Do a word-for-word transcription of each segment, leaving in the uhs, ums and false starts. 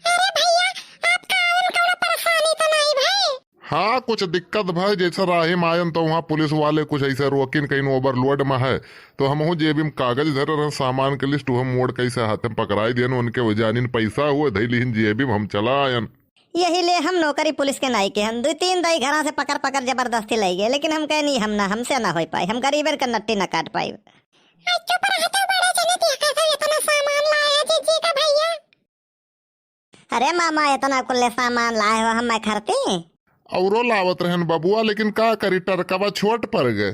अरे भैया, आपका आवे में कौनो परेशानी तो नहीं भाई? हाँ, कुछ दिक्कत भाई, जैसे राही में आयन तो वहाँ पुलिस वाले कुछ ऐसे रोकिन, कहीं overload में है, तो हमहू जेबी में कागज धरे रहन, सामान के list, उहे मोड़ कैसे हाथे में पकड़ाई दियन, उनके वो जानिन पैसा हुए धई लिहिन जेबी में, हम चला आयन। यही ले हम नौकरी पुलिस के नाई के हन, दुइ तीन दाई घरा से पकड़ पकड़ जबरदस्ती लाई गए, लेकिन हम कहे नहीं, हम ना, हमसे ना हो पाए, हम गरीबन का नट्टी ना काट पाए। आज चुप रह तो बड़े जने देखा था इतना सामान लाया जिज्जी का भैया। अरे मामा, इतना कुल्ले सामान लाए हो हम खरती? औरो लावत रहन बबुआ, लेकिन का करी, टरकवा छोट पड़ गए।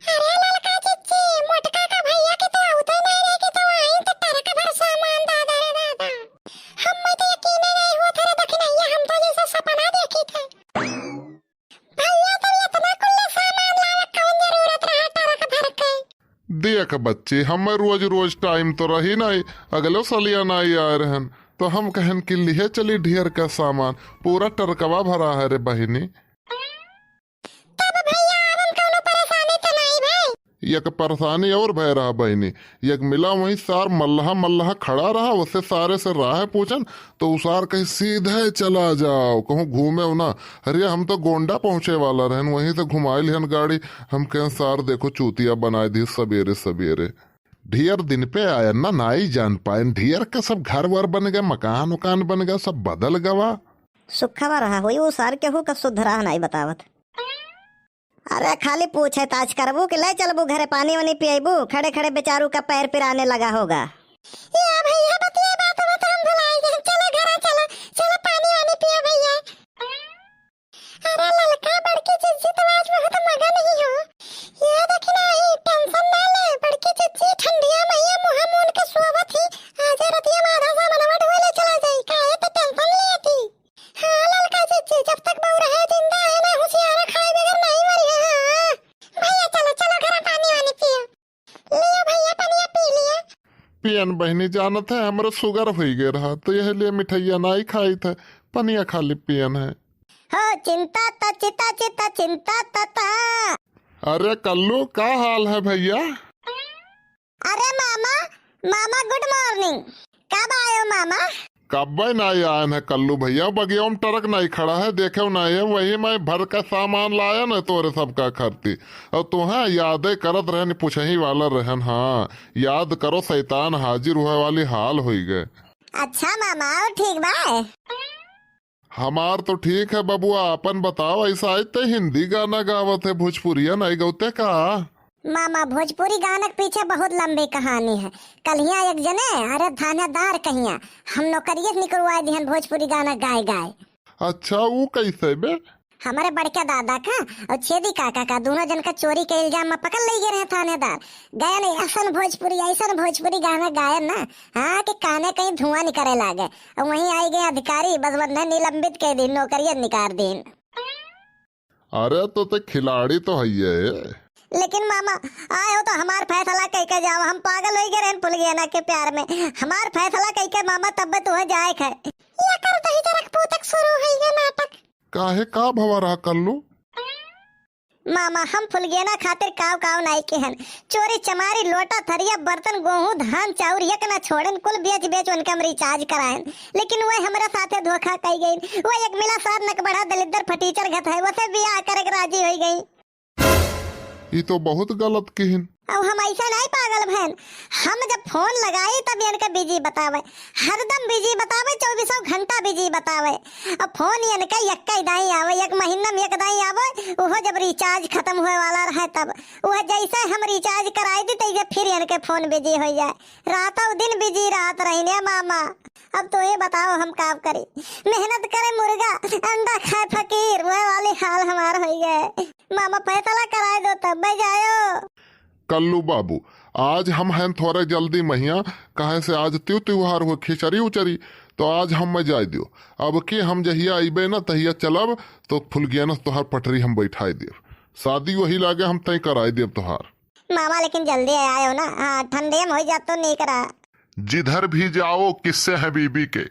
अरे ललका जिज्जी, मोटका का भैया के तो आउते नहीं रहे कि तो आई तो टरक भर सामान, दादा रे दादा। हम में तो यकीन नहीं हुआ था रे दखिनैया, हम तो जैसे सपना देखी थे। भैया, तब इतना कुल्ला सामान लावे कौन जरूरत रहा टरक भर के? देख बच्ची, हमें रोज रोज time तो रही नहीं, अगले सलिया नहीं आए रहन, तो हम कहन कि लिहे चली ढेर का सामान, पूरा टरकवा भरा है रे बहिनी। तब भैया, अब हम कौनो परेशानी तो नहीं भाई? एक परेशानी और भय रहा बहिनी, एक मिला वहीं सार मल्लाह मल्लाह खड़ा रहा, उससे सारे से राह पूछन, तो उ सार कही सीधे चला जाओ, कहूँ घूमे ना। अरे हम तो गोंडा पहुँचे वाला रहन, वहीं से घुमाई लिहन गाड़ी। हम कहें सार देखो चूतिया बनाए दी सबेरे सबेरे। ढेर दिन पे आयन ना, नाई जान पायन, ढेर का सब घर वर बन गए, मकान उकान बन गए, सब बदल गवा। सुखवा रहा होई, उ सार केहू का शुद्ध राह नाई बतावत। अरे खाली पूछे ताछ करबू कि ले चलबू घरे पानी वानी पियबू? खड़े खड़े बेचारू का पैर पिराने लगा होगा। ए भैया, बतिया बात में तो हम भुलाए गए। चलो घरे चलो, चलो पानी वानी पियो भैया। अरे ललका, बड़की जिज्जी तो आज बहुत मगन ही हो। ये देखी ना, ये tension ना ले, बड़की जिज्जी ठंडिया मैया मुँह मून के सोवत ही। आजे रतिया में आधा सामानवा ढोए ले चला जाई, काहे तो tension लेती। हाँ ललका जिज्जी, जब तक बहू रहे जिंदा है ना, हुसियारा खाए बगैर नहीं मरी है। हाँ भैया, चलो चलो घरे पानी वानी पियो। लियो भैया, पनिया पी लिया। पियन बहिनी, जानत है हमरे sugar होई गए रहा, तो यह लिए मिठाइया नाई खाई थे, पनिया खाली पियन है। हो चिंता ता चिता चिता चिंता ता ता। अरे कल्लू, का हाल है भैया? अरे मामा, मामा good morning। कब आयो मामा? कब्बे नाई आयन है कल्लू भैया, बगिया में टरक नाई खड़ा है, देखे नाई है, वही मैं भर का सामान लायन है तोरे सबका खरती। और तुहें यादे करत रहन, पूछही वाला रहन। हाँ, याद करो, शैतान हाजिर हुए वाली हाल होई गए। अच्छा मामा, और ठीक बा? हमार तो ठीक है बबुआ, अपन बताओ, ऐसा आज ते हिंदी गाना गावत है, भोजपुरिया नाई गौते का? मामा, भोजपुरी गाना के पीछे बहुत लंबी कहानी है। कल्हिया एक जने, अरे थानेदार कहिया, हम नौकरिये से निकलवाए दिहन भोजपुरी गाना गाए गाए। अच्छा, ऊ कैसे बे? हमारे बड़के दादा का और छेदी काका का दोनों जन का चोरी के इल्जाम में पकड़ ले गए रहे थानेदार। गए नहीं, ऐसन भोजपुरी, ऐसन भोजपुरी गाना गायन ना, हाँ, कि काने कहीं धुआं निकले लागे। और वहीं आई गए अधिकारी, बस वन्ने निलंबित कर दी, नौकरियन निकाल दीन। अरे तो ते खिलाड़ी तो है ये। लेकिन मामा, आए हो तो हमार फैसला कह के जाओ, हम पागल हो गए रहन फुलगेना के प्यार में। हमार फैसला कह के मामा तब तुम्हें जाए है। ये कर दही जरक पूतक शुरू है ये नाटक। काहे, का भवा रहा कल्लू? मामा, हम फुलगेना खातिर काव काव नाई के हन। चोरी चमारी, लोटा थरिया बर्तन, गोहूं धान चाउर एक ना छोड़न, कुल बेच बेच उनके हम recharge करायन। लेकिन वह हमरा साथे धोखा कई गईन। वह एक मिला सार नकबड़ा दलिद्दर फटीचर घत है, वसे बियाह करे के राजी होई गई। ई तो बहुत गलत किहिन। अब हम ऐसा नहीं पागल भैन, हम जब फोन लगाई तब इनके busy बतावे, हरदम busy बतावे, चौबीसों घंटा busy बतावे। अब फोन इनके एक ही दाई आवे, एक महीना में एक दाई आवे, उहो जब recharge खत्म हुए वाला रहे तब। उह जैसे हम recharge कराई दी तैसे फिर इनके फोन busy हो जाए। रातों दिन busy रात रहिने मामा। अब तो ये बताओ हम का करी, मेहनत करे मुर्गा, अंडा खाए फकीर, वह वाली हाल हमार हो गए। मामा फैसला कराए दो तब मैं जायो। कल्लू बाबू, आज हम हैं थोड़े जल्दी महिया, काहे से आज त्यू त्योहार हो खिचड़ी उचरी, तो आज हम मैं जाए दियो। अब के हम जहिया अइबे ना तहिया चलब, तो फुलगियाना तोहार पटरी हम बैठाए देब। शादी वही लागे हम तय कराए देब तोहार। मामा लेकिन जल्दी आयो ना, हाँ, ठंडे में हो जात तो नीक रहा। जिधर भी जाओ किस्से हैं बीबी के,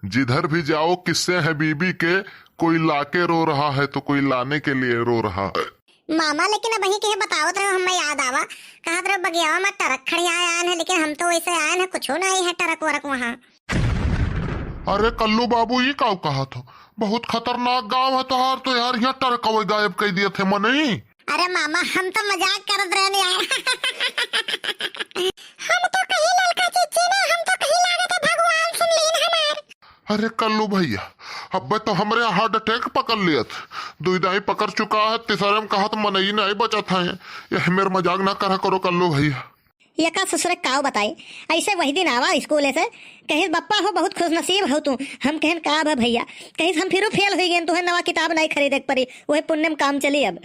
जिधर भी जाओ किस्से हैं बीबी के, कोई लाके रो रहा है तो कोई लाने के लिए रो रहा है। मामा लेकिन अब वही के बतावत रहो, हमें याद आवा, कहत रहो बगियावा में ट्रक खड़ी आए आयन है, लेकिन हम तो वैसे आयन है, कुछ नहीं है ट्रक वरक वहाँ। अरे कल्लू बाबू, ई काउ कहत हो? बहुत खतरनाक गाँव है तोहार, तो यार यहाँ टरकवे गायब कइ दिए थे मनई। अरे मामा, हम तो मजाक करत रहन यार। हम तो कहीं ललका चिच्ची ना, हम तो कहीं लागत है भगवान सुन लीन हमार। अरे कल्लू भैया, अब्बे तो हमरे heart attack पकड़ लियत। दुई दाई पकड़ चुका है, तीसरे में कहत मनई नहीं बचत है। यह मेर मजाक ना करा करो कल्लू भैया। यका ससुरे काव बताई, ऐसे वही दिन आवा स्कूले से, कहिस बप्पा हो बहुत खुशनसीब हो तू। हम कहन का बा भैया? कहिस हम फिरू फेल हुई गेन, तुहे नवा किताब नहीं खरीदे के पड़ी, वही पुण्य में काम चली अब।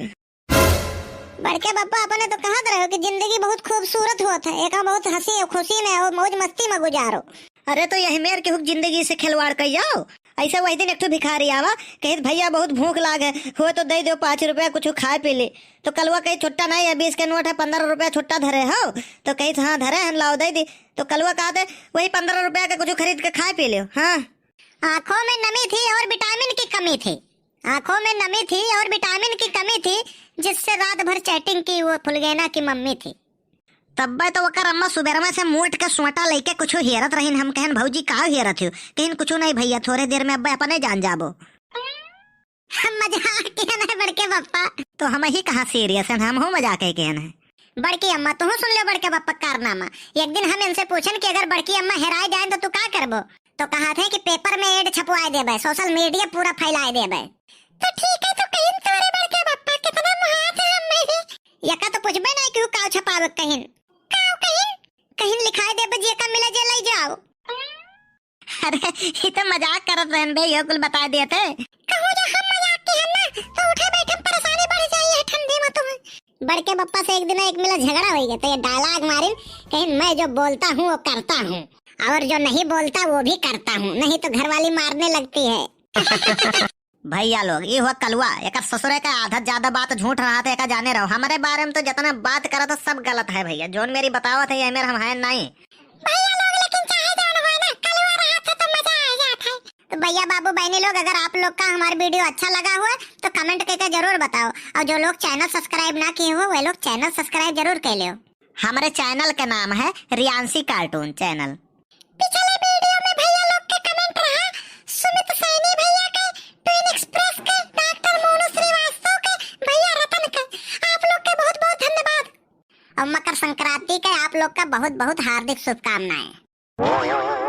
बड़के बप्पा अपने तो कहत रहो कि जिंदगी बहुत खूबसूरत होत है, एका बहुत हंसी और खुशी में और मौज मस्ती में गुजारो। अरे तो यही मेर केहू के जिंदगी से खिलवाड़ कइ जाओ। ऐसे वही दिन एक ठो भिखारी आवा, कहित भैया बहुत भूख लाग है, हो तो दे दो पाँच रुपया कुछ खाए पी ले। तो कलुआ कही छुट्टा नहीं है, बीस के नोट है, पन्द्रह रुपया छुट्टा धरे हो। तो कहित हाँ धरे हन, लाओ दे दी। तो कलुआ कहते वही पन्द्रह रुपया के कुछ खरीद के खाए पी लियो। हाँ। आंखों में नमी थी और विटामिन की कमी थी। आंखों में नमी थी और विटामिन की कमी थी, जिससे रात भर चैटिंग की वो फुलगेना की मम्मी थी। तब्बे तो ओकर अम्मा सुबेरवा से मोट के सोटा लेके कुछ हेरत रहिन। हम कहन भौजी का हेरत हो? कहिन कुछ नहीं भैया, थोड़े देर में अब्बे अपने जान जाबो। हम मजाक किहन है बड़के बप्पा। तो हम ही कहाँ सीरियस हैं, हम हो मजाक है किहन है। बड़की अम्मा तुहू सुन लो बड़के बप्पा कारनामा। एक दिन हम इनसे पूछन कि अगर बड़की अम्मा हेराए जाए तो तू का करबो? तो कहा थे कि पेपर में एड छपवाए देबे, सोशल मीडिया पूरा फैलाए देबे। तो ठीक है, तो कहिन तोरे बड़के बप्पा कितना मुहात है हम में ही। यका तो पूछबे नहीं कि ऊ काव छपावे कहिन। काव कहिन? कहिन लिखाए देबे, जे का मिले जे ले जाओ। अरे, ये तो मजाक करत रहन बे, यो कुल बता दिए थे। कहूँ जो हम मजाक किहन ना, तो उठे बैठे में परेशानी बढ़ जाई है ठंडी में तुम्हें। बड़के बप्पा से एक दिन एक मिला झगड़ा हो गया, तो ये डायलॉग मारिन, कहिन मैं जो बोलता हूँ वो करता हूँ, और जो नहीं बोलता वो भी करता हूँ, नहीं तो घरवाली मारने लगती है। भैया लोग, ई हुआ कलुआ, एकर ससुरे का आदत ज्यादा बात झूठ रहा था, एका जाने रहो। हमारे बारे में तो जितना बात करा था सब गलत है भैया, जोन मेरी बतावत है ये मेर हम हैं नहीं। भैया लोग, लेकिन चाहे जौन होए ना, कलुआ रहत है तो मजा आ जात है। तो भैया, बाबू, बहनी लोग, अगर आप लोग का हमारा वीडियो अच्छा लगा हुआ तो कमेंट करके जरूर बताओ, और जो लोग चैनल सब्सक्राइब ना किए हुए, वे लोग चैनल सब्सक्राइब जरूर कर लो। हमारे चैनल का नाम है रियांशी कार्टून चैनल। पिछले वीडियो में भैया लोग के कमेंट रहा सुमित सैनी भैया के, ट्विन एक्सप्रेस के, डॉक्टर मोनू श्रीवास्तव के, भैया रतन के, आप लोग के बहुत बहुत धन्यवाद। और मकर संक्रांति के आप लोग का बहुत बहुत हार्दिक शुभकामनाएं।